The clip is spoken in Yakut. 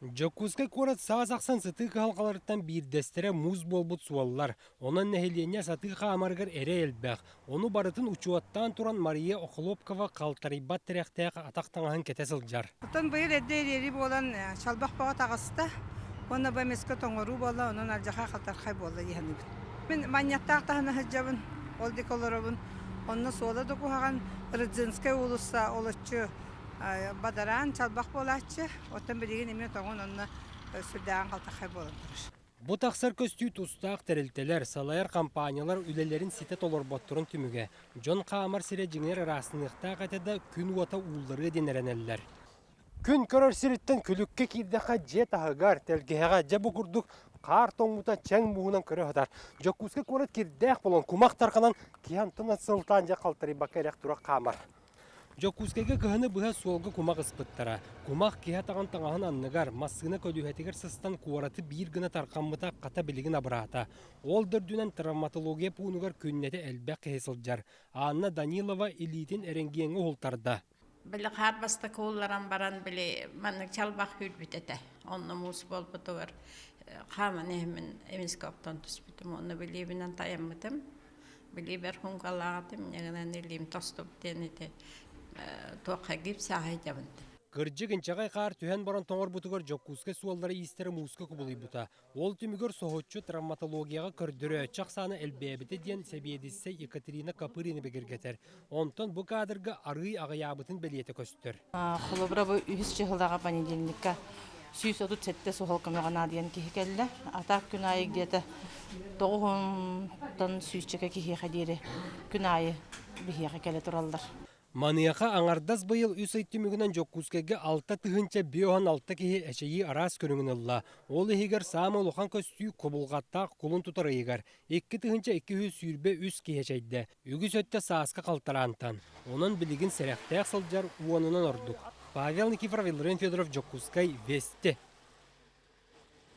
Дьокуускай куорат саас ахсын сытыы кыһалҕаларыттан биирдэстэрэ муус буолбут суоллар. Онон нэһилиэнньэ сатыы хаамарыгар эрэй элбэх. Ону барытын учуоттаан туран Мария Охлопкова халтарыйбат тирэхтээх атах таҥаһын кэтэ сылдьар. Оттон быйыл эрдэ ириэри буолан чалбах бөҕө таҕыста уонна бу эмискэ тоҥоруу буолла, онон алдьархай халтархай буолла дии саныыбын. Мин манньаттаах таһына сылдьабын, ол диэки олоробун. Онно суола да куһаҕан, Рыдзинскай уулусса олоччу бадараан чалбах буолааччы, оттон билигин эмиэ тоҥон онно сүрдээҕин халтархай буолан турар. Бу тахсар көстүү тустаах тэрилтэлэр, салайар компаниялар үлэлэрин ситэ толорботторун түмүгэ. Дьон хаамар сирэ дьиҥэр ыраастаныахтаах этэ да, күн уота уулларыа диэн эрэнэллэр. Күн көрөр сириттэн күлүккэ киирдэххэ дьиэ таһыгар, тэлгэһэҕэ дьэ бу курдук хаар тоҥмута чэҥ мууһунан көрө сытар. Дьокуускай куорат кирдээх буолан кумах тарханан киһи антон сылтаан дьэ халтарыйбакка эрэх турах хаамар. Дьокуускайга кыһыны быһа суолга кумах ыспыттара. Кумах киһи атаҕын таҥаһын анныгар, массыына көлүөһэтигэр сыстан куораты биир гына тарҕаммыта хата билигин абыраата. Ол да үрдүнэн травматология пуунугар күннэтэ элбэх киһи сылдьар. Анна Данилова илиитин эрэнгиэҥҥэ уһултарда. Били хаар бастакы уулларан баран били маннык чалбах үүрбүт этэ. Онно муус буолбутугар хааман иһэммин эмискэ оттон түспүтүм. Онно билиибинэн тайаммытым. Билиибэр хунгалаатым, ньыгынан илиим тостубут диэн ити туохха гипс ааһыйдабын. Кырдьык, инчэҕэй хаар түһэн баран тоҥорбутугар Дьокуускай суоллара иистэрэ мууска кубулуйбута. Ол түмүгэр соһуччу травматологияҕа көрдөрөөччү ахсаана элбээбитэ диэн сэбиэдиссэй Екатерина Копырина бигэргэтэр. Онтон бу кадрга арыый аҕыйаабытын бэлиэтэ көстөр. Холобура, бу үһүс чыһылаҕа понедельникка 137 суһал көмөҕө наадыйан киһи кэллэ. А так күн аайы где-то тоҕуһунтан сүүсчэкэ киһиэхэ диэри күн аайы биһиэхэ кэлэ тураллар. Маныаха аҥардас быйыл үс ый түмүгүнэн Дьокуускайга 6606 киһи эчэйии араас көрүҥүн ылла. Ол иһигэр саамай улахан көстүү кубулҕаттаах кулун тутар ыйыгар 2223 киһи эчэйдэ. Үгүс өттө сааскы халтараантан. Онон билигин сэрэхтээх сылдьар уонунан ордук. Павел Никифоров, Илларион Федоров, Дьокуускай, Вести.